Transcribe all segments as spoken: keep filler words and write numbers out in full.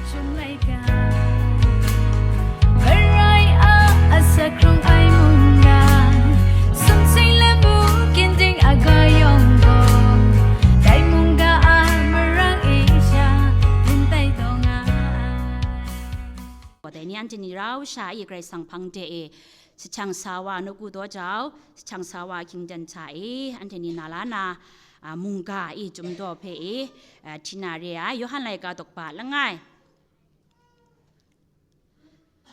Chyum laika, Karai a asak hkrung ai mungga, sumsing lamu ginding aga yawng gaw, dai mungga a marang e sha, rin tai taw nga ai. Dai ni anhte ni rau sha e Karai Kasang hpang de e, jahten sa wa nawku daw jau, jahten sa wa hkying dan hta e, anhte ni na la na, a, mungga e chyum daw hpe e, a, hti na re ai, Yawhan laika dawkpa langai,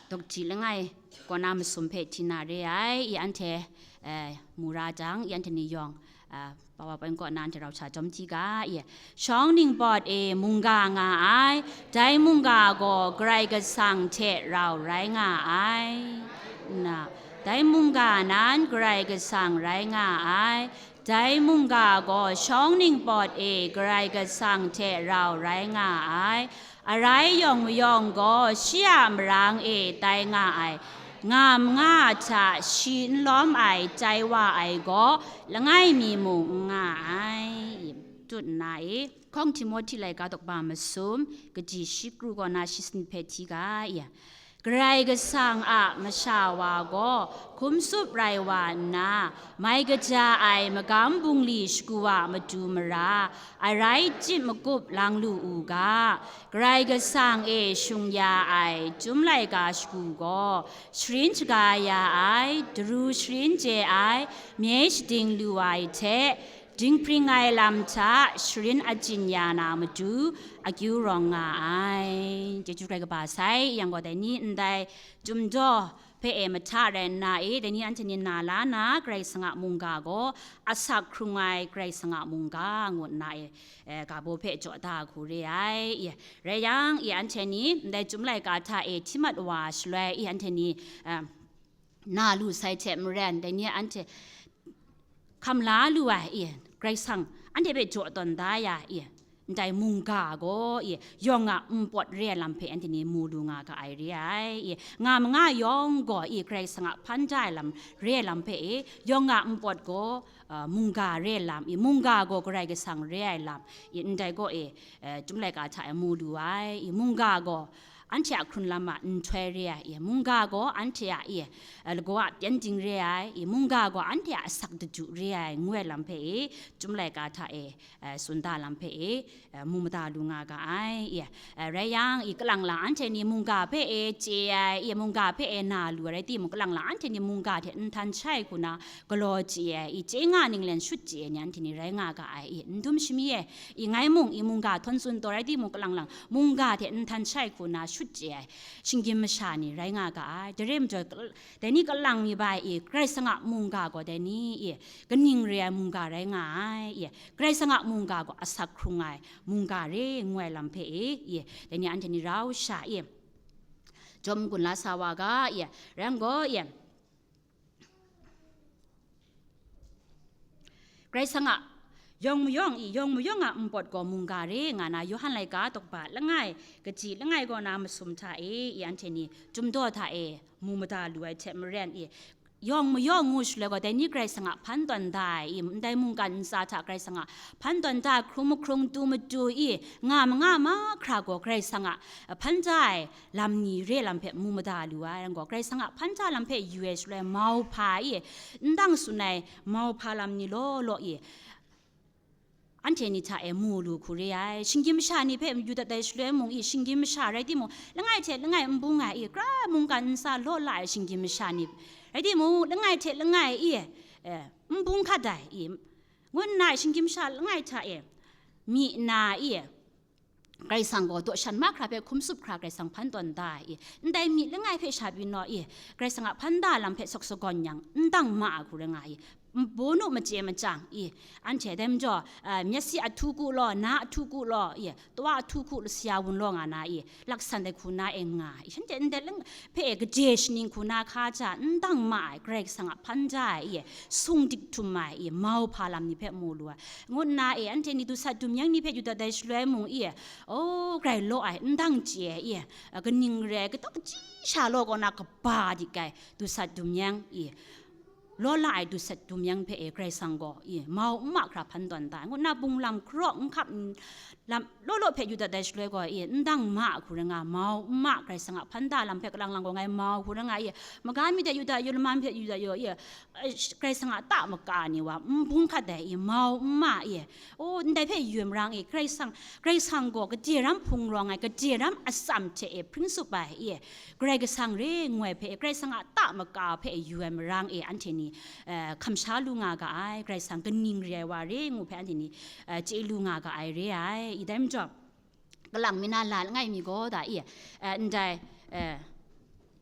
dawk hti langai kaw na masum hpe hti na re ai, i anhte, eh, mu ra jang, i anhte ni yawng, eh, PowerPoint kaw na anhte rau sha jawm hti ga, i shawng ningpawt e mungga nga ai, dai mungga gaw Karai Kasang hte rau rai nga ai. Nna, dai mungga nan Karai Kasang rai nga ai, dai mungga gaw shawng ningpawt e Karai Kasang hte rau rai nga ai, arai yawng mayawng gaw shi a marang e tai nga ai, nga manga hta shi n lawm ai tai wa ai gaw, langai mi mung n nga ai. Tut nna e, hkawng Timohti laika dawkpa masum, kaji shi kru kaw na shi sanit hpe hti ga, i, Karai Kasang a masha wa gaw hkum tsup rai wa nna, mai kaja ai magam bungli shagu a matu mara, arai chyip makup lang lu u ga, Karai Kasang e shung ya ai chyum laika shagu gaw, sharin shaga ya ai, daru sharin chye ai, mye shading lu ai hte, dinghpring ai lam hta sharin achyin ya na matu akyu rawng nga ai. Chyeju Karai kaba sai, yang gaw dai ni ndai chyum daw hpe e mahta rai nna e, dai ni anhte ni na la na, Karai Kasang a mungga gaw asak hkrung ai Karai Kasang a mungga ngu nna e, e, ga baw hpe jaw da hku re ai. I, rai yang, i anhte ni ndai chyum laika hta e hti mat wa shaloi, i anhte ni, e, na lu sai hte maren, dai ni anhte hkam la lu ai, i, Karai Kasang anhte hpe jaw tawn da ya, i, ndai mungga gaw, i, yawng a npawt re ai lam hpe anhte ni mu lu nga ga ai re ai, i, nga manga yawng gaw, i, Karai Kasang a hpan da ai lam re ai lam hpe, i, yawng a npawt gaw, a, mungga re ai lam, i, mungga gaw Karai Kasang re ai lam, i, ndai gaw, i, e, chyum laika hta e mu lu ai, i, mungga gaw anhte a hkrun lam a nhtoi re ai, i, mungga gaw anhte a, i, e, lagaw a pyengdin re ai, i, mungga gaw anhte a asak daju re ai, ngu ai lam hpe, i, chyum laika hta e, e, tsun da lam hpe, i, e, mu mada lu nga ga ai, i, e, rai yang, i, kalang lang anhte ni mungga hpe e chye ai, i, mungga hpe e na lu ai rai timung, kalang lang anhte ni mungga hte nhtan shai hku na galaw chye ai, i, chye nga ninglen shut chye ai ni anhte ni rai nga ga ai, i, n dum shami e, i, ngai mung, i, mungga htawn tsun taw rai timung, kalang lang mungga hte nhtan shai hku na shut chye ai shinggyim masha ni rai nga ga ai. Dai re majaw, kal-, dai ni kalang mi bai, i, Karai Kasang a mungga gaw dai ni, i, kaning re ai mungga rai nga ai, i, Karai Kasang a mungga gaw asak hkrung ai mungga re ngu ai lam hpe, i, i, dai ni anhte ni rau sha, i, jawm gun la sa wa ga, i, rai yang gaw, i, Karai Kasang a yawng mayawng, i, yawng mayawng a npawt gaw mungga re nga na, Yawhan laika dawkpa langai, kaji langai kaw na masum hta e, i, anhte ni chyum daw hta e mu mada lu ai hte maren, i, yawng mayawng ngu shaloi gaw, dai ni Karai Kasang a hpan tawn da ai, i, ndai mungkan ntsa hta Karai Kasang a hpan tawn da, hkrung mahkrung, tu matu, i, nga manga mahkra gaw Karai Kasang a hpan da ai lam ni re lam hpe mu mada lu ai, rai yang gaw, Karai Kasang a hpan da lam hpe yu ai shaloi, mauhpa, i, n dang tsun ai mauhpa lam ni law law, i, anhte ni hta e mu lu hku re ai. Shinggyim masha ni hpe yu dat ai shaloi mung, i, shinggyim masha rai timung, langai hte langai n bung ai, i, kra mungkan ntsa law la ai shinggyim masha ni rai timung, langai hte langai, i, e, n bung hkat ai, i, ngu nna, i, shinggyim masha langai hta e myi na, i, Karai Kasang gaw daw shan mahkra hpe hkum tsup hkra Karai Kasang hpan tawn da ai, i, ndai myi langai hpe sha byin naw, i, Karai Kasang a hpan da lam hpe sawk sagawn yang, n dang ma ai hku rai nga ai, i, bawnu machye machyang, i, anhte dai majaw, a, myit si ahtu ku law, na ahtu ku law, i, tawa ahtu ku law, saya wun law nga na, i, laksan dai hku na e nga ai, i, shanhte ndai lang hpe e kaje shaning hku na hka hta n dang ma ai, Karai Kasang a hpan da ai, i, sung dik htum ai, i, mauhpa lam ni hpe mu lu ai, ngu nna, i, anhte ni dusat dumyeng ni hpe yu dat ai shaloi mung, i, o, grai law ai, n dang chye ai, i, a, kaning rai, kataw kaji sha law kaw na kaba dik ai, dusat dumyeng, i, law la ai dutset dumyeng hpe e Karai Kasang gaw, i, mau n ma hkra hpan tawn da ai, ngu nna bunglam hkaraw n hkap n lam law law hpe yu dat ai shaloi gaw, i, n dang ma hku rai nga, mau n ma Karai Kasang a hpan da lam hpe kalang lang gaw ngai mau hku rai nga, i, maga mi de yu dat yu, laman hpe yu dat yu, i, Karai Kasang a ta maka ni wa n bung hkat ai, i, mau n ma, i, o, ndai hpe yu ai marang e, Karai Kasang, Karai Kasang gaw gade ram hpung rawng ai, gade ram atsam hte e hpring tsup ai, i, Karai Kasang re ngu ai hpe, Karai Kasang a ta maka hpe yu ai marang e, anhte ni, eh, hkam sha lu nga ga ai, Karai Kasang kaning re ai wa re ngu hpe anhte ni, eh, chye lu nga ga ai re ai, i dai majaw, kalang mi na la langai mi gaw da i, eh, ndai, eh,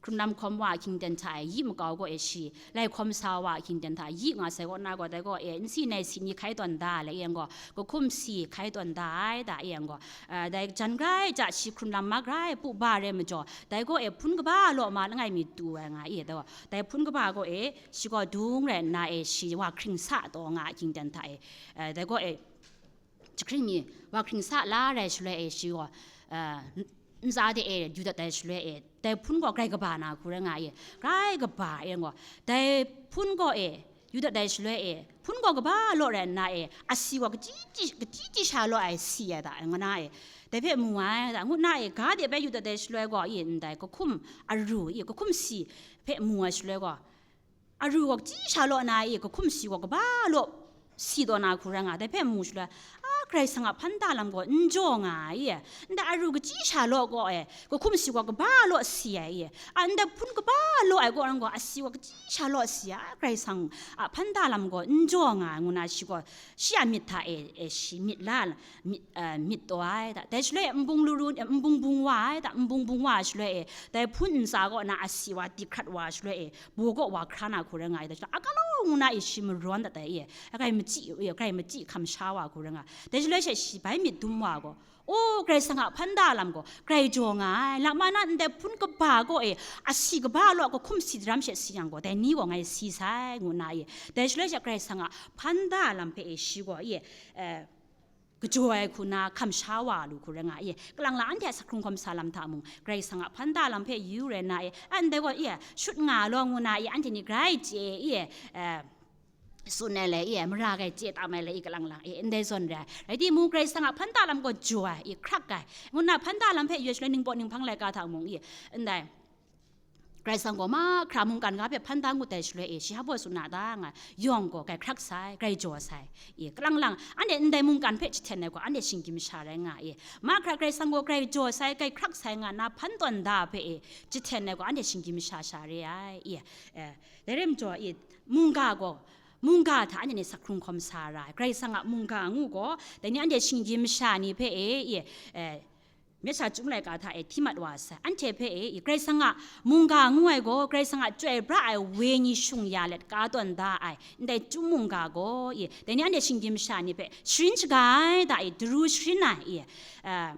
hkrunlam hkawm wa a hkying ten hta e, yi makau gaw e shi, lai hkawm sa wa a hkying ten hta yi nga sai kaw na gaw, dai gaw e, nsi nai si ni hkai tawn da le, yang gaw, kahkum si hkai tawn da ai da, yang gaw, eh, dai jan grai ja shi hkrunlam ma grai pu ba re majaw, dai gaw e, hpun kaba law ma langai mi tu ai nga i, dai gaw, dai hpun kaba gaw e, shi gaw dung rai nna e, shi wa hkring sa taw nga a hkying ten hta e, eh, dai gaw e, jahkring mi wa hkring sa la rai shaloi e, shi gaw, eh, n-, ntsa de e yu dat ai shaloi e, dai hpun gaw grai kaba na hku rai nga e, grai kaba e gaw, dai hpun gaw e yu dat ai shaloi e, hpun gaw kaba law rai nna e, asi gaw kachyi chyi, kachyi chyi sha law ai si ai da, nga na e, dai hpe mu ai da, ngu na e, ga de bai yu dat ai shaloi gaw, i, ndai kahkum aru, i, kahkum si hpe mu ai shaloi gaw, aru gaw kachyi sha law na i, kahkum si gaw kaba law si taw na hku rai nga, dai hpe mu shaloi, a, Karai Kasang a hpan da lam gaw n jaw nga ai, ndai aru kachyi sha law gaw e, kahkum si gaw kaba law si ai, a, ndai hpun kaba law ai gaw, nang gaw asi gaw kachyi sha law si ai, Karai Kasang a hpan da lam gaw n jaw nga ai, ngu na shi gaw, shi a myit hta e, e, shi myit la, myit, eh, myit taw ai da. Dai shaloi e nbung lu ru, eh, nbung bung wa ai da, nbung bung wa ai shaloi e, dai hpun ntsa kaw na asi wa di hkrat wa ai shaloi e, baw kaw wa hkra na hku rai nga ai da, shi a galaw ngu na e shi marawn dat ai e, a grai machyi, e, grai machyi hkam sha wa hku rai nga. Dai shaloi she shi bai myit dum wa gaw, o, Karai Kasang a hpan da lam gaw grai jaw nga ai, lama na ndai hpun kaba gaw e, asi kaba law kahkum si daram she si yang gaw, dai ni gaw ngai si sai, ngu na e, dai shaloi she Karai Kasang a hpan da lam hpe e shi gaw e, eh, kajaw ai hku na hkam sha wa lu hku rai nga e, kalang la anhte a sakhkrung hkawm sa lam hta mung, Karai Kasang a hpan da lam hpe yu rai na e, ndai gaw e, shut nga law ngu na e, anhte ni grai chye e, eh, tsun ai le e, mara grai chye tam ai le e, kalang lang e, ndai zawn rai. Rai timung, Karai Kasang a hpan da lam gaw jaw ai e, hkrak ai, ngu na hpan da lam hpe yu ai shaloi ningpawt ninghpang laika hta mung e, ndai Karai Kasang gaw mahkra mungkan ga hpe hpan da ngut ai shaloi e, shi hpa baw tsun na ta nga, yawng gaw grai hkrak sai, grai jaw sai, e, kalang lang, anhte ndai mungkan hpe jahten ai gaw, anhte shinggyim masha rai nga e, mahkra Karai Kasang gaw grai jaw sai, grai hkrak sai nga na hpan tawn da hpe e, jahten ai gaw, anhte shinggyim masha sha re ai, e, e, dai rai majaw, e, mungga gaw, mungga hta anhte ni sakhkrung hkawm sa ra ai, Karai Kasang a mungga ngu gaw, dai ni anhte shinggyim masha ni hpe e, e, e, Myit sha chyum laika hta e hti mat wa sai, anhte hpe e, i, Karai Kasang a mungga ngu ai gaw, Karai Kasang a chyoi pra ai wenyi shung ya let ka tawn da ai, ndai chyum mungga gaw, i, dai ni anhte shinggyim masha ni hpe sharin shaga ai da, i, daru sharin ai, i, a,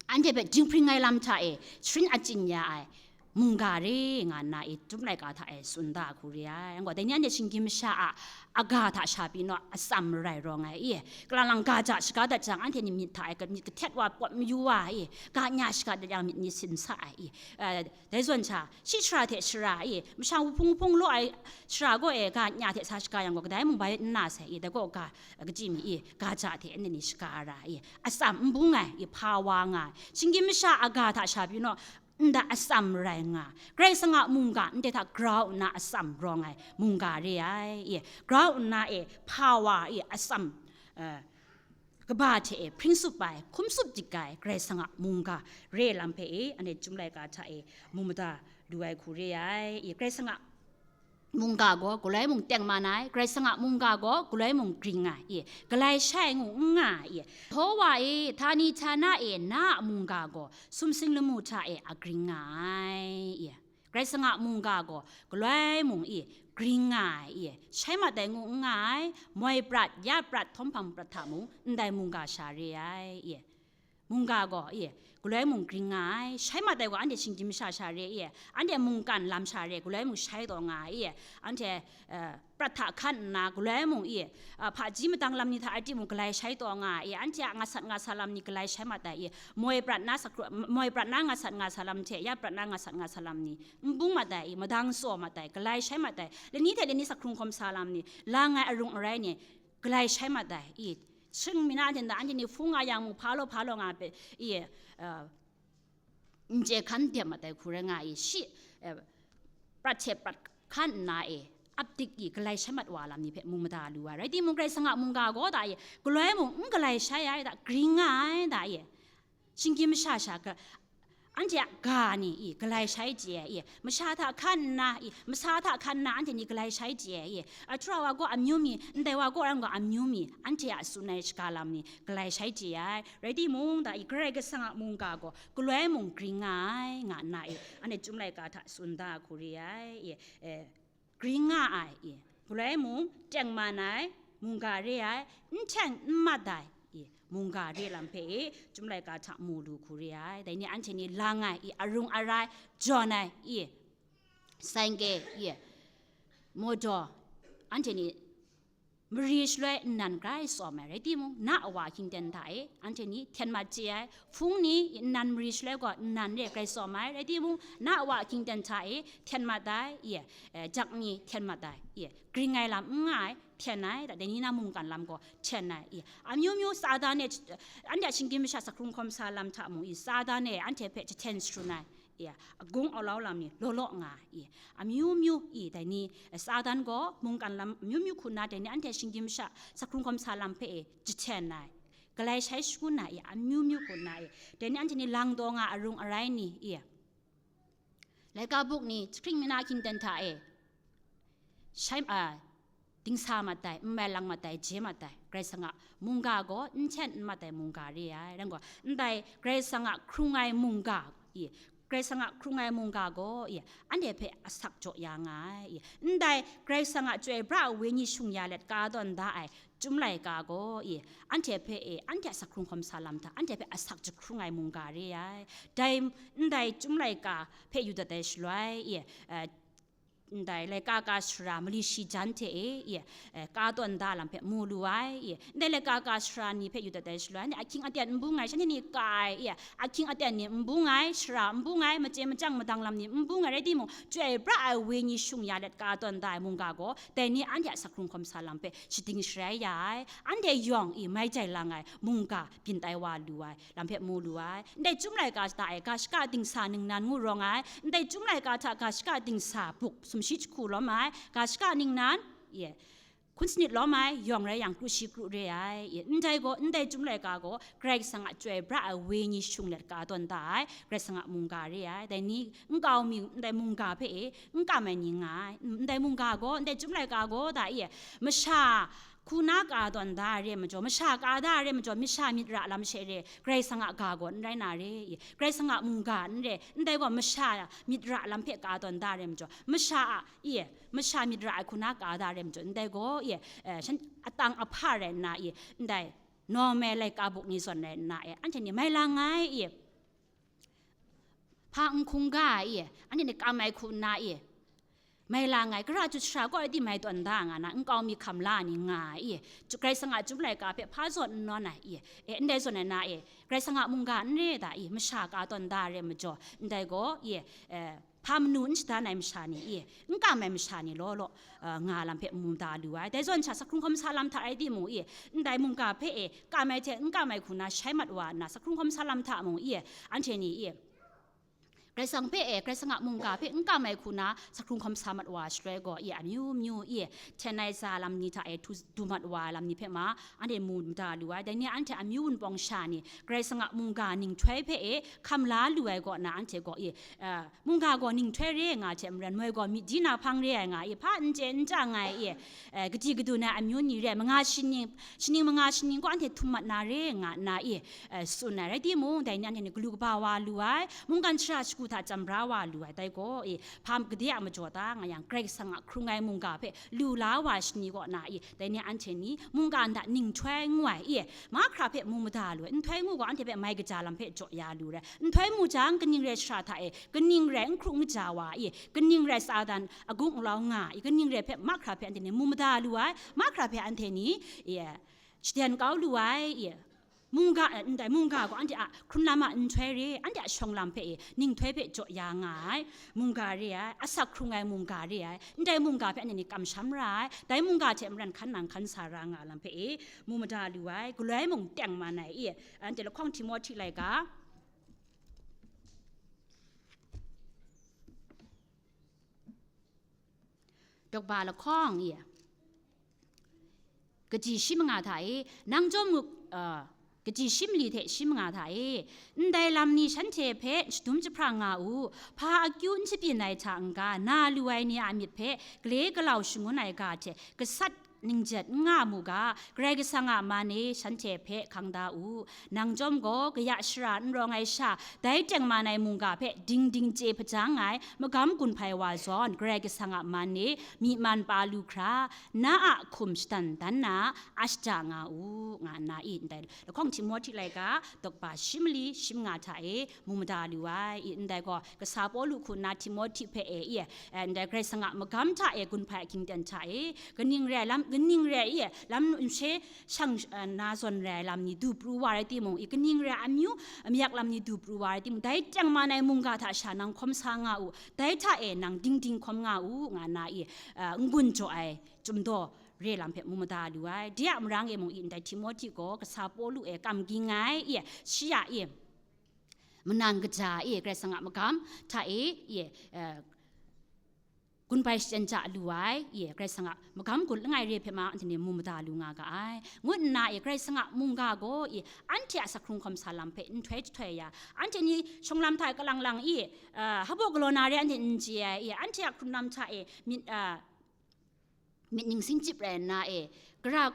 anhte hpe dinghpring ai lam hta e sharin achyin ya ai, mungga re nga nna e, chyum laika hta e tsun da hku re ai. Anhte gaw, dai ni anhte shinggyim masha a, a ga hta sha pyi naw, atsam marai rawng ai, i, kalang lang ga ja shaga dat jang, anhte ni myit hta e myit kahtet wa, pawt mayu wa, i, ga nya shaga dat yang myit ni sin sa ai, i, eh, dai zawn sha, shi shara hte shara, i, masha wuhpung wuhpung law ai shara gaw e, ga nya hte sa shaga yang gaw, kadai mung bai n na sai, i, dai gaw ga, eh, kaji mi, i, ga ja hte anhte ni shaga ra, i, atsam n bung ai, i, hpa wa nga ai, shinggyim masha a ga hta sha pyi naw, nda atsam rai nga, Karai Kasang a mungga ndai hta grau nna atsam rawng ai mungga re ai, i, grau nna e hpa wa e atsam, eh, kaba hte e hpring tsup ai, hkum tsup dik ai Karai Kasang a mungga re lam hpe e, anhte chyum laika hta e mu mada lu ai hku re ai, i, Karai Kasang a mungga gaw galoi mung teng man ai, Karai Kasang a mungga gaw galoi mung gring ai, i, galai shai ngu n nga ai, i, Yehova e, htani htana e na a mungga gaw sumsing lamu hta e a gring nga ai, i, Karai Kasang a mungga gaw galoi mung, i, gring nga ai, i, shai mat ai ngu n nga ai, moi prat, ya prat, htawm hpang prat hta mung ndai mungga sha re ai, i, mungga gaw, i, galoi mung gring nga ai, shai mat ai gaw, anhte shinggyim masha sha re, i, anhte mungkan lam sha re, galoi mung shai taw nga ai, i, anhte, eh, prat hta hkan nna, galoi mung, i, ah, hpaji madang lam ni hta rai timung, galai shai taw nga ai, i, anhte a ngasat ngasa lam ni galai shai mat ai, i, moi prat na sakru-, moi prat na ngasat ngasa lam hte, ya prat na ngasat ngasa lam ni, n bung mat ai, i, madang tsaw mat ai, galai shai mat ai, lani hte lani sakhkrung hkawm sa lam ni, lang ai arung arai ni, galai shai mat ai, i, shing mi na hten da, anhte ni hpung nga yang mung, hpa law, hpa law nga pe, i, eh, n chye hkan dep mat ai hku rai nga i, shi, eh, prat hte prat hkan nna e, ap dik i, galai shai mat wa lam ni hpe mu mada lu ai. Rai timung, Karai Kasang a mungga gaw da e, galoi mung n galai shai ai da, gring nga ai da e, shinggyim masha sha ga, anhte a ga ni i, galai shai chye ai i, masha hta hkan nna i, masa hta hkan nna anhte ni galai shai chye ai i, ahtra wa gaw amyu mi, ndai wa gaw ram gaw amyu mi, anhte a tsun ai shaga lam ni galai shai chye ai. Rai timung, da i, Karai Kasang a mungga gaw galoi mung gring nga ai, nga nna i, anhte Chyum Laika hta tsun da hku re ai i, eh, gring nga ai i, galoi mung tengman ai, mungga re ai, n hteng n mat ai i, mungga re lam hpe i, Chyum Laika hta mu lu hku re ai. Dai ni anhte ni lang ai i, arung arai, jawn ai i, saingke i, modaw, anhte ni mari shaloi nnan grai tsawm ai rai timung, na a wa hkying ten hta e, anhte ni hten mat chye ai, hpung ni nnan mari shaloi gaw nnan re grai tsawm ai rai timung, na a wa hkying ten hta e, hten mat ai, i, eh, jak ni hten mat ai, i, gring ai lam n nga ai, hten ai, da dai ni na mungkan lam gaw hten ai, i, amyu myu Satan e, anhte a shinggyim masha sakhkrung hkawm sa lam hta mung, i, Satan e anhte hpe jahten sharun ai, i, agung aulau lam ni law law nga, i, amyu myu, i, dai ni, eh, Satan gaw mungkan lam amyu myu hku nna, dai ni anhte shinggyim masha sakhkrung hkawm sa lam hpe, e, jahten ai, galai shai shangun ai, i, amyu myu hku nna, i, dai ni anhte ni lang taw nga arung arai ni, i, laika buk ni jahkring mi na hkying ten hta e, shai, a, dingsa mat ai, n mai lang mat ai, je mat ai, Karai Kasang a mungga gaw n hten n mat ai mungga re ai. Rai ngai gaw, ndai Karai Kasang a hkrung ai mungga, i, Karai Kasang a hkrung ai mungga gaw, i, anhte hpe asak jaw ya nga ai, i, ndai Karai Kasang a Chyoi Pra ai Wenyi shung ya let ka tawn da ai Chyum Laika gaw, i, anhte hpe, e, anhte a sakhkrung hkawm sa lam hta, anhte hpe asak jahkrung ai mungga re ai. Dai, ndai Chyum Laika hpe yu dat ai shaloi, i, eh, ndai laika ka sara mali shi jan hte e, i, eh, ka tawn da lam hpe mu lu ai, i, ndai laika ka sara ni hpe yu dat ai shaloi, anhte ahkying aten n bung ai, shanhte ni ka ai, i, ahkying aten ni n bung ai, sara n bung ai, machye machyang madang lam ni n bung ai, rai timung, Chyoi Pra ai Wenyi shung ya let ka tawn da ai mungga gaw, dai ni anhte a sakhkrung hkawm sa lam hpe shading sharai ya ai, anhte yawng, i, mai jai lang ai mungga byin tai wa lu ai lam hpe mu lu ai. Ndai Chyum Laika hta e ga shaka dingsa ningnan ngu rawng ai, ndai Chyum Laika hta ga shaka dingsa buk sumshi jahku lawm ai, ga shaka ningnan, i, hkun sanit lawm ai, yawng rai yang kru shi kru re ai, i, ndai gaw, ndai Chyum Laika gaw Karai Kasang a Chyoi Pra ai Wenyi shung let ka tawn da ai, Karai Kasang a mungga re ai. Dai ni nkau mi ndai mungga hpe e n kam ai ni nga ai, ndai mungga gaw, ndai Chyum Laika gaw da, i, masha hku na ka tawn da ai re majaw, masha ka da ai re majaw, masha myit ra lam she re, Karai Kasang a ga gaw n rai na re, i, Karai Kasang a mungga n re, ndai gaw masha myit ra lam hpe ka tawn da ai re majaw, masha a, i, masha myit ra ai hku na ka da ai re majaw, ndai gaw, i, eh, shan-, atang ahpa rai nna, i, ndai normal laika buk ni zawn rai nna, e, anhte ni mai lang ai, i, hpa n hkungga ai, i, anhte ni kam ai hku nna, i, mai lang ai, gara chyut sara kaw rai di mai tawn da nga na, nkau mi hkam la ni nga ai, i, Karai Kasang a Chyum Laika hpe hpa zawn n nawn ai, i, e, ndai zawn ai na, e, Karai Kasang a mungga n re da, i, masha ka tawn da ai re majaw, ndai gaw, i, e, hpa manu n shadan ai masha ni, i, n kam ai masha ni law law, a, nga lam hpe mu da lu ai. Dai zawn sha, sakhkrung hkawm sa lam hta rai timung, i, ndai mungga hpe, e, kam ai hte n kam ai hku na shai mat wa nna, sakhkrung hkawm sa lam hta mung, i, anhte ni, i, Karai Kasang hpe, e, Karai Kasang a mungga hpe n kam ai hku na sakhkrung hkawm sa mat wa shaloi gaw, i, amyu myu, i, hten ai za lam ni hta e htu du mat wa lam ni hpe ma, anhte mu mada lu ai. Dai ni anhte amyu wunpawng sha ni, Karai Kasang a mungga ninghtoi hpe, e, hkam la lu ai kaw na, anhte gaw, i, a, mungga gaw ninghtoi re ai nga hte maren, moi gaw myit di na hpang re ai nga, i, hpa n chye n chyang ai, i, eh, kadi kadu na amyu ni re ai, manga shaning, shaning manga shaning gaw anhte htum mat na re nga nna, i, eh, tsun ai. Rai timung, dai ni anhte ni galu kaba wa lu ai, mungkan shara hku hta chyam bra wa lu ai, dai gaw, e, hpa gade a majaw ta nga yang, Karai Kasang a hkrung ai mungga hpe lu la wa shani kaw na, e, dai ni anhte ni mungga nta ninghtoi ngu ai, e, mahkra hpe mu mada lu ai, nhtoi ngu gaw anhte hpe mai kaja lam hpe jaw ya lu rai, nhtoi mu jang, kaning rai shara hta e, kaning rai n hkru n kaja wa, e, kaning rai Satan agung alau nga, e, kaning rai hpe mahkra hpe anhte ni mu mada lu ai, mahkra hpe anhte ni, e, shaden kau lu ai, e, mungga, eh, ndai mungga gaw anhte a hkrun lam a nhtoi re, anhte a shawng lam hpe e, ninghtoi hpe jaw ya nga ai, mungga re ai, asak hkrung ai mungga re ai, ndai mungga hpe anhte ni kamsham ra ai, dai mungga hte maren hkan nang hkan sa ra nga lam hpe e, mu mada lu ai, galoi mung teng man ai, e, anhte lahkawng Timohti laika, Dokba lahkawng, e, kaji shi manga hta e, nang chyawm mu, a, kaji shi mali hte shi manga hta e, ndai lam ni shanhte hpe shadum jahprang nga u, hpa akyu n shabyin ai hta n-ga, na lu ai ni a myit hpe gale galau shangun ai ga hte gasat ningjet n nga mu ga, Karai Kasang a man e shanhte hpe hkang da u. Nang chyawm gaw kaya shara n rawng ai sha, dai tengman ai mungga hpe dingding chye hpajang ai magam gun hpai wa zawn, Karai Kasang a man e myi man pa lu hkra, na a hkum shadan dan na a shaja nga u, nga nna, e, ndai lahkawng Timohti laika dokba shi mali shi manga hta e mu mada lu ai, e, ndai gaw kasa Pawlu hku nna Timohti hpe e, e, ndai Karai Kasang a magam hta e gun hpai a hkying ten hta e, kaning rai lam, kaning rai, e, lam n she shang, eh, na zawn rai lam ni du pru wa rai timung, e, kaning rai amyu, amayak lam ni du pru wa rai timung, dai tengman ai mungga hta sha nang hkawm sa nga u, dai hta e nang dingding hkawm nga u, nga nna, e, eh, n-gun jaw ai chyum daw re lam hpe mu mada lu ai. De a marang e mung, e, ndai Timohti gaw kasa Pawlu e kam ging ai, e, shi a, e, manang kaja, e, Karai Kasang a magam hta e, e, eh, gun hpai shachyen ja lu ai, e, Karai Kasang a magam gun langai re hpe ma anhte ni mu mada lu nga ga ai. Ngut nna, e, Karai Kasang a mungga gaw, e, anhte a asak hkrung hkawm sa lam hpe nhtoi jahtoi ya, anhte ni shawng lam hta e kalang lang, e, a, hpabaw galaw na re anhte n chye ai, e, anhte a hkrun lam hta e myit, a, myit ningsin chyip rai nna, e, gara,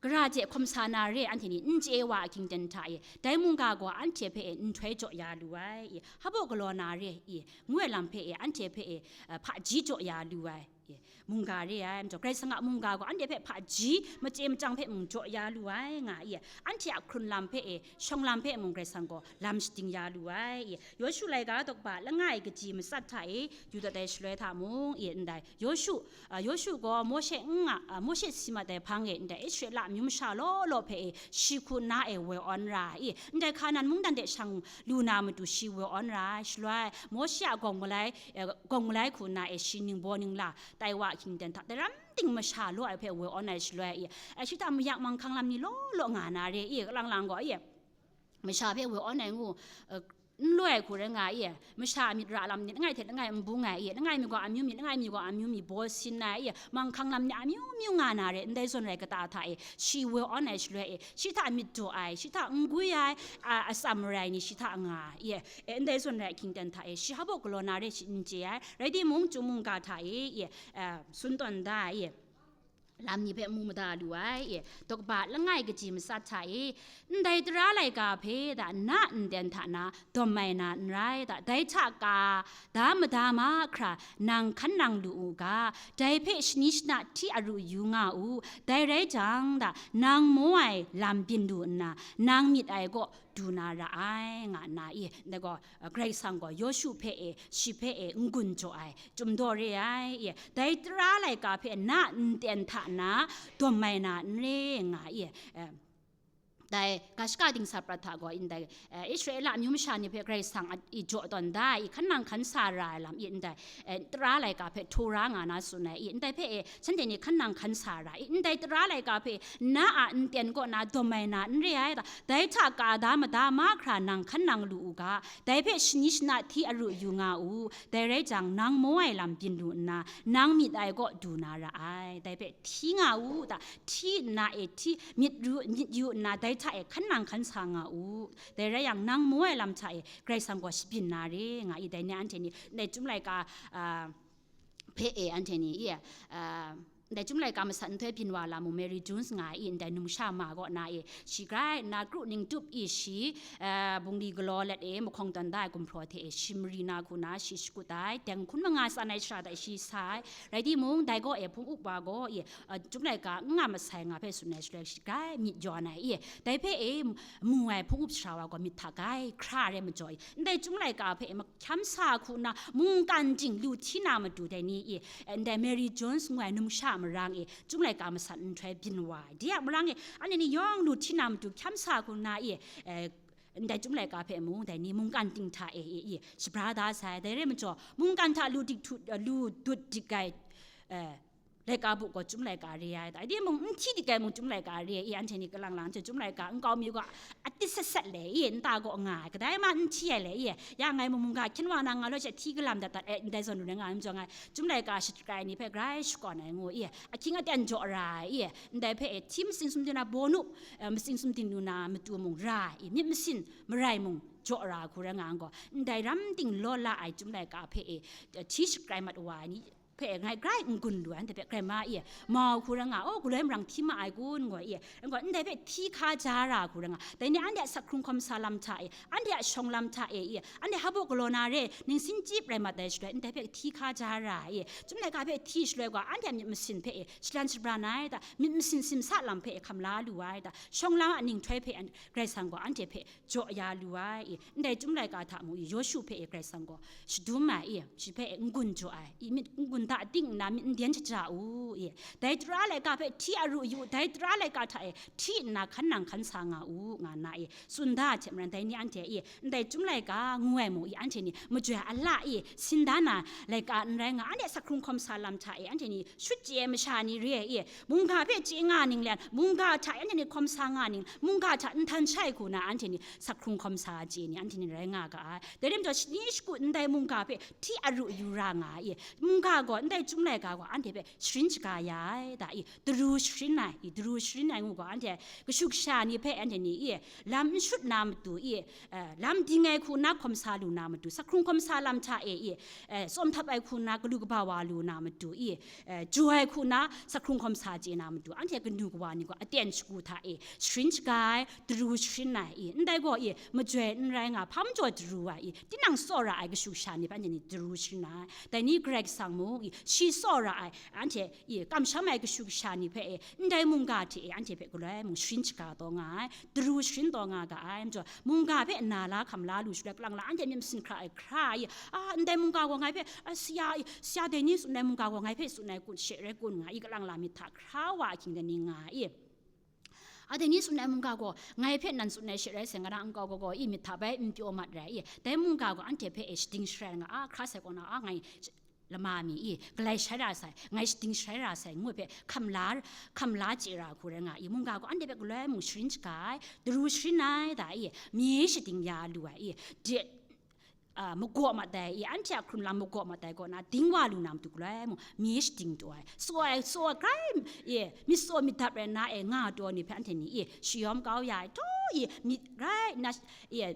gara hte hkawm sa na re anhte ni n chye wa a hkying ten hta e, dai mungga gaw anhte hpe e nhtoi jaw ya lu ai, e, hpabaw galaw na re, e, ngu ai lam hpe e, anhte hpe e, eh, hpaji jaw ya lu ai, e, mungga re ai, majaw Karai Kasang a mungga gaw anhte hpe hpaji machye machyang hpe mung jaw ya lu ai, nga, e, anhte a hkrun lam hpe e, shawng lam hpe mung Karai Kasang gaw lam shating ya lu ai, e, Yawshu laika dokba langai kaji matsat hta e, yu dat ai shaloi hta mung, e, ndai Yawshu, a, Yawshu gaw Mawshe n nga, a, Mawshe si mat ai hpang e ndai Israela amyu masha law law hpe e shi hku na e woi awn ra ai, e, ndai Hkanan mungdan de shang lu na matu shi woi awn ra ai, shaloi Mawshe a gawng malai, e, gawng malai hku na e shi ningbaw ningla tai wa hkying ten hta, dai ram ting masha law ai hpe woi awn ai shaloi, e, e, shi hta mayak manghkang lam ni law law nga na re, e, kalang lang gaw, e, masha hpe woi awn ai ngu, e, n loi ai hku rai nga, e, masha a myit ra lam ni langai hte langai n bung ai, e, langai mi gaw amyu mi, langai mi gaw amyu mi baw sin ai, e, manghkang lam ni amyu myu nga na re, ndai zawn rai kata hta e, shi woi awn ai shaloi, e, shi hta myit daw ai, shi hta n gwi ai, a, atsam marai ni shi hta nga, e, e, ndai zawn rai hkying ten hta e, shi hpabaw galaw na re shi n chye ai, rai timung, chyum mungga hta e, e, a, tsun tawn da ai, e, lam ni hpe mu mada lu ai, e, dokba langai kaji matsat hta e, ndai tara laika hpe da na nten hta na dawm ai na n rai da, dai hta ka da mada mahkra nang hkan nang lu u ga, dai hpe shani shana hti aru yu nga u, dai rai jang da, nang maw ai lam byin lu nna, nang myit ai kaw du na ra ai, nga nna, e, ndai gaw, uh, Karai Kasang gaw Yawshu hpe e, shi hpe e, n-gun jaw ai, chyum daw re ai, e, dai tara laika hpe na nten hta na dawm ai na n re, nga, e, eh, dai ga shaka dingsa prat hta gaw ndai, eh, Israela amyu masha ni hpe Karai Kasang a, i jaw tawn da ai, i hkan nang hkan sa ra ai lam, i ndai, eh, tara laika hpe htaw ra nga na tsun ai, i ndai hpe e, shanhte ni hkan nang hkan sa ra, i ndai tara laika hpe na a nten kaw na dawm ai na n re ai, da, dai hta ka da mada mahkra nang hkan nang lu u ga, dai hpe shani shana hti aru yu nga u, dai rai jang, nang maw ai lam byin lu nna, nang myit ai kaw du na ra ai, dai hpe hti nga u, da, hti nna e hti, myit ru, myit yu nna, dai hta e hkan nang hkan sa nga u, dai rai yang, nang maw ai lam hta e Karai Kasang gaw shabyin na re, nga i, dai ni anhte ni, ndai Chyum laika, a, hpe e anhte ni, i, a, Ndai Chyum Laika masat nhtoi byin wa lam mung Mary Jones nga ai i, ndai numsha ma kaw na i, shi grai nna kru ning tup i, shi, eh, bungli galaw let e, mahkawng tawn da ai gumhpraw hte e, shi mari na hku na shi shakut ai, deng hkun manga tsan ai shara dai shi sa ai, rai timung, dai gaw e hpung up wa gaw i, eh, Chyum Laika n nga masai nga hpe tsun ai shaloi, shi grai myit yawn ai i, dai hpe e mu ai hpung up shara wa gaw myit hta grai hkra rai majaw i, ndai Chyum Laika hpe e hkyam sa hku nna mungkan ting lu hti na matu dai ni i, ndai Mary Jones ngu ai numsha marang e, Chyum Laika masat nhtoi byin wa ai. De a marang e, anhte ni yawng lu hti na matu hkyam sa hku nna i, eh, ndai Chyum Laika hpe mung dai ni mungkan ting hta e, e, i, shabra da sai. Dai rai majaw, mungkan hta lu dik htu, lu dut dik ai, eh, laika bu gaw Chyum Laika re ai ta. Dai mung n hti dik ai mung Chyum Laika re ai i, anhte ni kalang lang hte Chyum Laika nkau mi gaw a tit set set le i, nta gaw nga ai, kadai ma n hti ai le i, ya ngai mung mungga hkyen wa na nga law she hti kalam dat dat e, ndai zawn lu na nga ai majaw ngai, Chyum Laika shakrai ni hpe grai shakawn ai ngu i, ahkying aten jaw ra ai i, ndai hpe e hti matsing sumding na bawnu, eh, matsing sumding lu na matu mung ra ai i, myit masin marai mung jaw ra hku rai nga ai gaw, ndai ram ting law la ai Chyum Laika hpe e, eh, hti shakrai mat wa ai ni, hpe ngai grai n-gun lu ai, anhte hpe grai ma i, mau hku rai nga, o, galoi marang hti ma ai kun, ngu i, ngu, ndai hpe hti hka ja ra hku rai nga, dai ni anhte a sak hkrung hkawm sa lam hta e, anhte a shawng lam hta e i, anhte hpa galaw na re, ningsin chyip rai mat ai shaloi, ndai hpe hti hka ja ra i, Chyum Laika hpe hti shaloi gaw, anhte a myit masin hpe e, shalan shabran ai ta, myit masin simsa lam hpe e, hkam la lu ai ta, shawng lam a ninghtoi hpe an-, Karai Kasang gaw anhte hpe jaw ya lu ai i, ndai Chyum Laika hta mung i, Yawshu hpe e Karai Kasang gaw shadum ai i, shi hpe e n-gun jaw ai i, myit n-gun da ting nna myit n dyen shaja u i, dai tara laika hpe hti aru yu, dai tara laika hta e hti nna hkan nang hkan sa nga u, nga nna i, tsun da ai hte maren dai ni anhte i, ndai Chyum Laika ngu ai mung i, anhte ni majoi a la i, sin da na laika n rai nga, anhte sak hkrung hkawm sa lam hta e, anhte ni shut chye ai masha ni re ai i, mungga hpe chye nga ning lian, mungga hta e anhte ni hkawm sa nga ning, mungga hta nhtan shai hku na anhte ni sak hkrung hkawm sa chye ni anhte ni rai nga ga ai. Dai rim jaw, shani shakut ndai mungga hpe hti aru yu ra nga ai i, mungga gaw ndai Chyum Laika gaw anhte hpe sharin shaga ya ai ta i, daru sharin ai i, daru sharin ai ngu gaw, anhte kashu kasha ni hpe anhte ni i, lam n shut na matu i, eh, lam ding ai hku na hkawm sa lu na matu, sak hkrung hkawm sa lam hta e i, eh, tsawm htap ai hku na galu kaba wa lu na matu i, eh, jaw ai hku na sak hkrung hkawm sa chye na matu, anhte kanu kawa ni gaw aten shagu hta e sharin shaga ai, daru sharin ai i, ndai gaw i, majoi n rai nga, hpa majaw daru ai i, tinang tsawra ai kashu kasha ni hpe anhte ni daru sharin ai. Dai ni Karai Kasang mung i, shi tsawra ai, anhte i, kamsham ai kashu kasha ni hpe e, ndai mungga hte e, anhte hpe galoi mung sharin shaga taw nga ai, daru sharin taw nga ga ai, majaw, mungga hpe na la hkam la lu shaloi, kalang la anhte myit masin hkra ai hkra i, a, ndai mungga gaw ngai hpe, a, sya i, sya dai ni tsun ai mungga gaw ngai hpe tsun ai kun, she rai kun nga i, kalang la myit hta hkra wa ahkying dai ni nga i. A, dai ni tsun ai mungga gaw, ngai hpe nan tsun ai she rai sai, nga na nkau gaw gaw i myit hta bai n pyaw mat rai i, dai mungga gaw anhte hpe e shading sharai nga, a, hkra sai kaw na, a, ngai sh-, lama mi i, galai shai ra sai, ngai shading sharai ra sai, ngu hpe hkam la, hkam la chye ra hku rai nga i, mungga gaw anhte hpe galoi mung sharin shaga ai, daru sharin ai da i, mye shading ya lu ai i, de, a, magaw mat ai i, anhte a hkrun lam magaw mat ai kaw na, ding wa lu na matu galoi mung, mye shading taw ai, tsaw ai, tsaw ai, grai, i, myit tsaw myit dap rai nna e, nga taw ni hpe anhte ni, i, shayawm kau ya ai, taw, i, myit rai nna, i,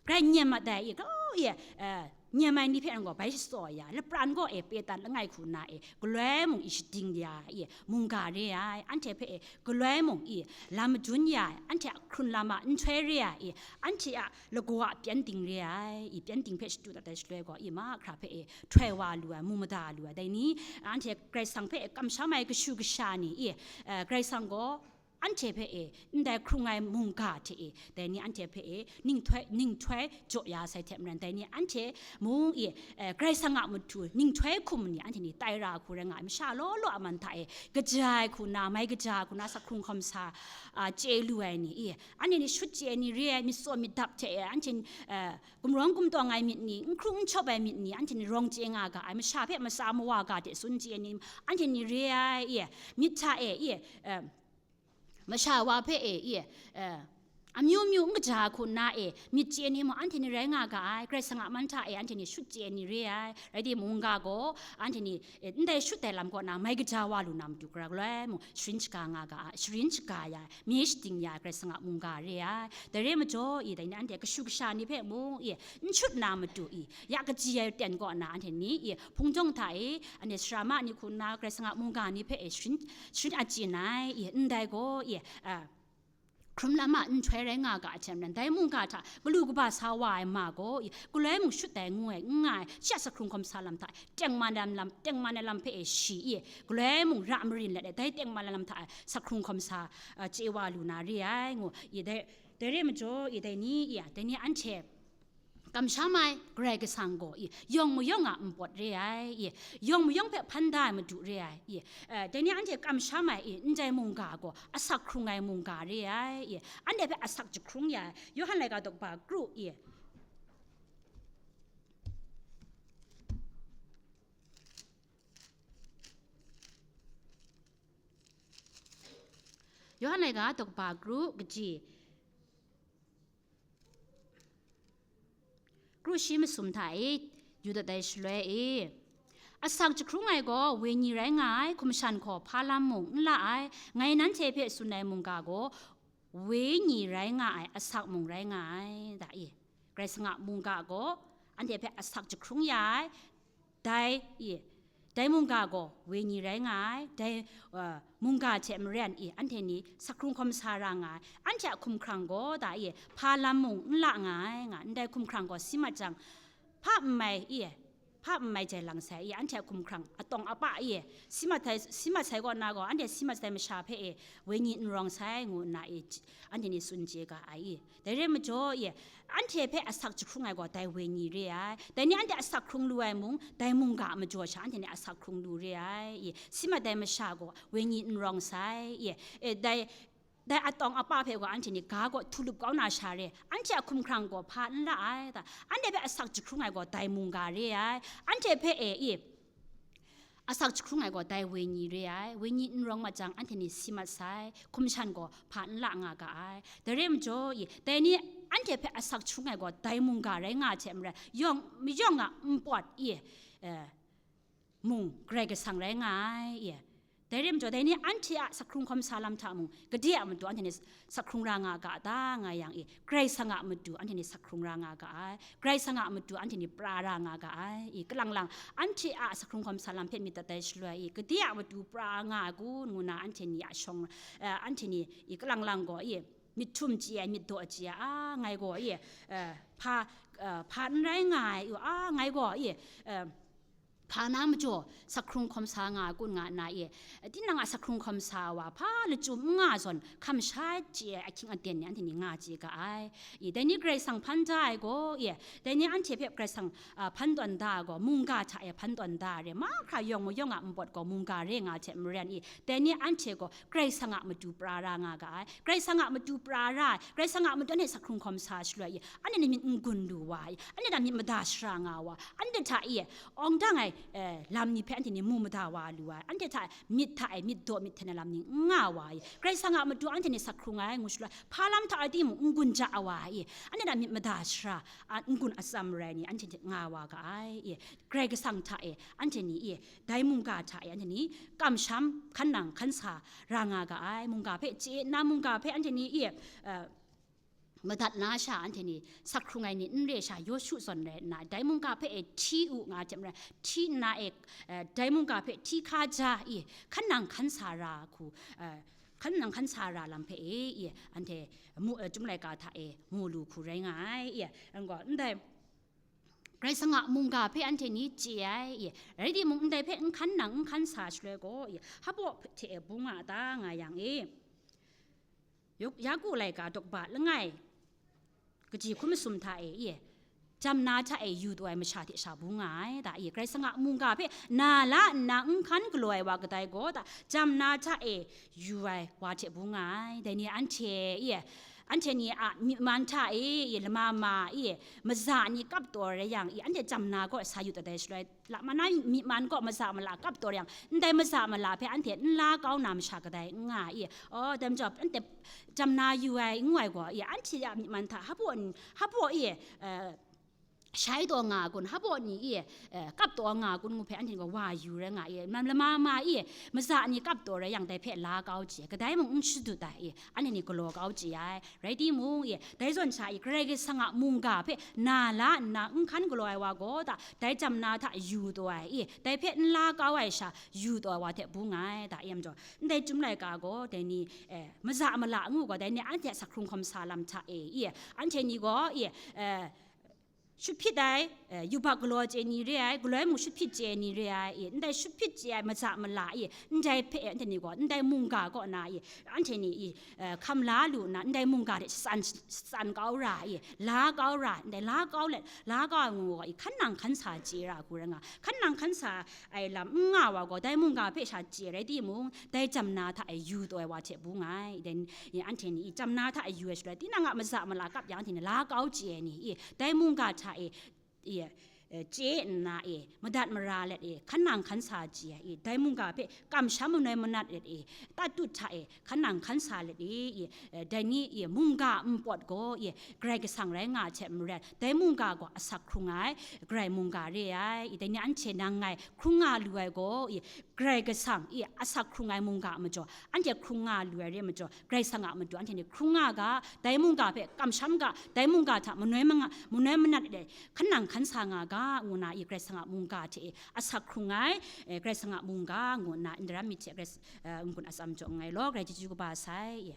grai nyem mat ai, i, taw, i, eh, nyem ai ni hpe gaw bai shatsaw ya, lapran gaw e, Petan langai hku nna e, galoi mung i shading ya, i, mungga re ai, anhte hpe e, galoi mung i, lam madun ya ai, anhte a hkrun lam a nhtoi re ai, i, anhte a lagaw a pyengdin re ai, i, pyengdin hpe shadu dat ai shaloi gaw, i, mahkra hpe e, htoi wa lu ai, mu mada lu ai, dai ni, anhte Karai Kasang hpe e kamsham ai kashu kasha ni, i, eh, Karai Kasang gaw, anhte hpe e, ndai hkrung ai mungga hte e, dai ni anhte hpe e, ninghtoi, ninghtoi jaw ya sai hte maren, dai ni anhte mung i, eh, Karai Kasang a matu ninghtoi hkum ni anhte ni tai ra hku rai nga ai, masha law law a man hta e, kaja ai hku na, mai kaja ai hku na, sak hkrung hkawm sa, a, chye lu ai ni i, anhte ni shut chye ai ni re ai, myit tsaw myit dap hte e, anhte, eh, gumrawng gumtawng ai myit ni, n hkrung n chawp ai myit ni, anhte ni rawng chye nga ga ai, masha hpe matsa mawa ga hte tsun chye ai ni, anhte ni re ai i, myit hta e i, eh, masha wa hpe e, i, eh, amyu myu n kaja hku nna e, myit chye ni mung anhte ni rai nga ga ai, Karai Kasang a man hta e anhte ni shut chye ni re ai, rai timung, mungga gaw anhte ni, e, ndai shut ai lam kaw na mai kaja wa lu na matu, gara galoi mung sharin shaga nga ga ai, sharin shaga ya ai, mye shading ya ai Karai Kasang a mungga re ai. Dai re majaw i, dai ni anhte kashu kasha ni hpe mung i, n shut na matu i, ya kaji ai ten kaw na anhte ni i, hpung jawng hta e, anhte sara ma ni hku nna Karai Kasang a mungga ni hpe e sharin, sharin achyin ai i, ndai gaw i, a, hkrum lam a nhtoi rai nga ga ai hte maren, dai mungga hta galu kaba sa wa ai ma gaw i, galoi mung shut ai ngu ai n nga ai, shi a sa hkrung hkawm sa lam hta tengman ai lam, tengman ai lam hpe e shi i, galoi mung ra marin let ai, dai tengman ai lam hta sa hkrung hkawm sa, a, chye wa lu na re ai ngu i, dai, dai re majaw i, dai ni i, dai ni anhte kamsham ai Karai Kasang gaw i, yawng mayawng a npawt re ai i, yawng mayawng hpe hpan da ai madu re ai i, eh, dai ni anhte kamsham ai i, ndai mungga gaw asak hkrung ai mungga re ai i, anhte hpe asak jahkrung ya ai. Yawhan laika daw kaba kru i, Yawhan laika daw kaba kru kaji, kru shi masum hta e yu dat ai shaloi e, asak jahkrung ai gaw wenyi rai nga ai, hkum shan hkaw hpa lam mung n la ai, ngai nanhte hpe tsun ai mungga gaw wenyi rai nga ai, asak mung rai nga ai, da i. Karai Kasang a mungga gaw anhte hpe asak jahkrung ya ai, dai i, dai mungga gaw wenyi rai nga ai, dai, uh, mungga hte maren i, anhte ni sa hkrung hkawm sa ra nga ai, anhte a hkumhkrang gaw da i, hpa lam mung n la nga ai, nga ndai hkumhkrang gaw si mat jang, hpa n mai i, hpa n mai jai lang sai i, anhte a hkumhkrang atawng apa i, si mat sai, si mat sai kaw na gaw, anhte si mat sai masha hpe e, wenyi n rawng sai ngu nna i, anhte ni tsun chye ga ai i. Dai re majaw i, anhte hpe asak jahkrung ai gaw dai wenyi re ai. Dai ni anhte asak hkrung lu ai mung, dai mungga a majaw sha anhte ni asak hkrung lu re ai i. Si mat ai masha gaw wenyi n rawng sai i. E, dai, dai atawng apa hpe gaw anhte ni ga gaw htu lup kau na sha re. Anhte a hkumhkrang gaw hpa n la ai ta. Anhte hpe asak jahkrung ai gaw dai mungga re ai. Anhte hpe e i, asak jahkrung ai gaw dai wenyi re ai, wenyi n rawng mat jang, anhte ni si mat sai, hkum shan gaw hpa n la nga ga ai. Dai re majaw i, dai ni anhte hpe asak jahkrung ai gaw dai mungga rai nga ai hte maren, yawng mayawng a npawt i, eh, mung Karai Kasang rai nga ai i. Dai re majaw, dai ni anhte a sa hkrung hkawm sa lam hta mung, gade a matu anhte ni sa hkrung ra nga ga ta nga yang i, Karai Kasang a matu anhte ni sa hkrung ra nga ga ai, Karai Kasang a matu anhte ni pra ra nga ga ai, i kalang lang, anhte a sa hkrung hkawm sa lam hpe myit dat ai shaloi i, gade a matu pra nga ai kun ngu na anhte ni a shawng, eh, anhte ni i kalang lang gaw i, myit htum chye ai, myit daw chye ai, a, ngai gaw i, eh, hpa, eh, hpa n rai nga ai, a, ngai gaw i, eh, hpa na majaw, sa hkrung hkawm sa nga ai kun nga nna e, tinang a sa hkrung hkawm sa wa hpa lachyum n nga zawn, hkam sha chye ai ahkying aten ni anhte ni nga chye ga ai. I, dai ni Karai Kasang hpan da ai gaw, e, dai ni anhte hpe Karai Kasang, a, hpan tawn da ai gaw, mungga hta e hpan tawn da ai re, mahkra yawng mayawng a npawt gaw mungga re nga ai hte maren, e, dai ni anhte gaw Karai Kasang a matu pra ra nga ga ai. Karai Kasang a matu pra ra ai, Karai Kasang a matu anhte sa hkrung hkawm sa shaloi, e, anhte ni myit n gun lu wa ai, anhte hta myit mada shara nga wa, anhte hta e awng dang ai, eh, lam ni hpe anhte ni mu mada wa lu ai, anhte hta myit hta e myit daw myit hten ai lam ni n nga wa ai, Karai Kasang a matu anhte ni sa hkrung ai ngu shaloi, hpa lam hta e timung n gun ja wa ai, anhte hta myit mada shara, a, n gun atsam rai ni anhte hte nga wa ga ai, e, Karai Kasang hta e anhte ni, e, dai mungga hta e anhte ni kamsham hkan nang hkan sa ra nga ga ai, mungga hpe chye nna mungga hpe anhte ni, e, eh, madat na sha anhte ni sa hkrung ai ni n re sha, Yawshu zawn rai nna, dai mungga hpe e hti u nga ai hte maren, hti nna e, eh, dai mungga hpe hti hkaja i, hkan nang hkan sa ra hku, eh, hkan nang hkan sa ra lam hpe e, i, anhte mu, eh, Chyum laika hta e mu lu hku rai nga ai, i, anhte gaw, ndai Karai Kasang a mungga hpe anhte ni chye ai, i, rai timung, ndai hpe n hkan nang n hkan sa shaloi gaw, i, hpaw hte e bung a ta nga yang e, Yak-, Yaku laika daw kaba langai kaji hkun masum hta e, i, jam na hta e yu taw ai masha hte sha bung nga ai, da, i, Karai Kasang a mungga hpe na la nna n hkan galaw ai wa kadai gaw, da, jam na hta e yu ai wa hte bung nga ai. Dai ni anhte, i, anhte ni a myi man hta e, i lama ma e, maza ni kap taw rai yang, i anhte jam na gaw sa yu dat ai shaloi, lama na myi man gaw maza mala kap taw rai yang, ndai maza mala hpe anhte n la kau na masha kadai n nga i, o, dai majaw anhte jam na yu ai, n yu ai gaw, i anhte a myi man hta hpa, hpa e, eh, shai taw nga kun, hpa ni e, eh, kap taw nga kun ngu hpe anhte ni gaw wa yu rai nga i, mam lama ma e, maza ni kap taw rai yang dai hpe la kau chye ai, kadai mung n shadut ai i, anhte ni galaw kau chye ai. Rai timung, i, dai zawn sha i, Karai Kasang a mungga hpe na la nna n hkan galaw ai wa gaw ta, dai jam na hta yu taw ai, i, dai hpe n la kau ai sha yu taw ai wa hte bung ai, ta, i, majaw, ndai Chyum laika gaw, dai ni, eh, maza mala ngu gaw, dai ni anhte a asak hkrung hkawm sa lam hta e, i, anhte ni gaw, i, eh, shut hpyit ai, eh, yubak galaw chye ni re ai, galoi mung shut hpyit chye ni re ai, i, ndai shut hpyit chye ai maza mala, i, ndai hpe, anhte ni gaw, ndai mungga kaw na, i, anhte ni, i, eh, hkam la lu nna, ndai mungga hte shatsan, shatsan kau ra, i, la kau ra, ndai la kau let, la kau ai ngu gaw, i, hkan nang hkan sa chye ra hku rai nga, hkan nang hkan sa ai lam n nga wa gaw, dai mungga hpe sha chye rai timung, dai jam na hta e yu taw ai wa hte bung ai, dai, i, anhte ni, i, jam na hta e yu ai shaloi, tinang a maza mala kap yang, anhte ni la kau chye ai ni, i, dai mungga hta e, i, eh, chye nna, i, madat mara let, i, hkan nang hkan sa chye ai, i, dai mungga hpe kamsham manoi manat let, i, tatut hta e hkan nang hkan sa let, i, i, eh, dai ni, i, mungga npawt gaw, i, Karai Kasang rai nga ai hte maren, dai mungga gaw asak hkrung ai Karai mungga re ai, i, dai ni anhte nang ngai hkrung nga lu ai gaw, i, Karai Kasang, i, asak hkrung ai mungga a majaw, anhte hkrung nga lu ai re ai majaw, Karai Kasang a matu anhte ni hkrung nga ga, dai mungga hpe kamsham ga, dai mungga hta manoi manga-, manoi manat e hkan nang hkan sa nga ga, ngu nna, i, Karai Kasang a mungga hte e asak hkrung ai, eh, Karai Kasang a mungga, ngu nna, Ndara myit hte Karai, eh, n-gun atsam jaw nngai law, Karai chyeju kaba sai, i.